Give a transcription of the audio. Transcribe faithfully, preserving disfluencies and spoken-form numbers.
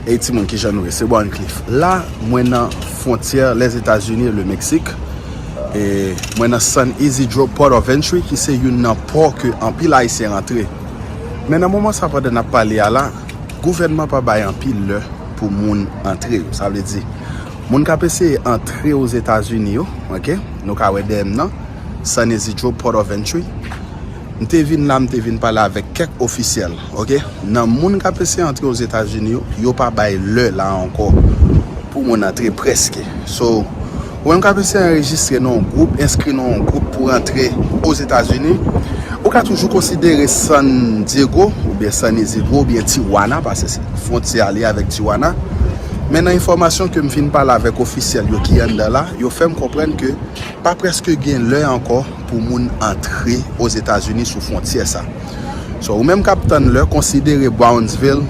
Hey timoun, kijan nou ye? Se Born Cliff. La, mwen nan fwontyè Lèzetazini e le Meksik. E mwen nan San Isidro Port of Entry, ki se youn nan pò ke anpil Ayisyen rantre. Men nan moman sa, pandan n ap pale a la, gouvènman pa bay anpil lè pou moun antre yo. Sa vle di, moun k ap eseye antre Ozetazini yo, ok, nou ka wè dèyè m nan, San Isidro Port of Entry. M te vin la, m te vin pale avèk kèk ofisyèl, ok? Nan moun k ap eseye antre Ozetazini yo, yo pa bay lè la ankò pou moun antre prèske. So, ou menm k ap eseye anrejistre nan yon gwoup, enskri nan yon gwoup pou rantre Ozetazini, ou ka toujou konsidere San Diego, oubyen San Isidro, oubyen Tijuana, paske se fwontyè a li avèk Tijuana. Men nan enfòmasyon ke m fin pale avèk ofisyèl yo ki anndan la, yo fè m konprann ke pa prèske gen lè ankò pou moun antre Ozetazini sou fwontyè sa. So, ou menm k ap tann lè, konsidere Brownsville,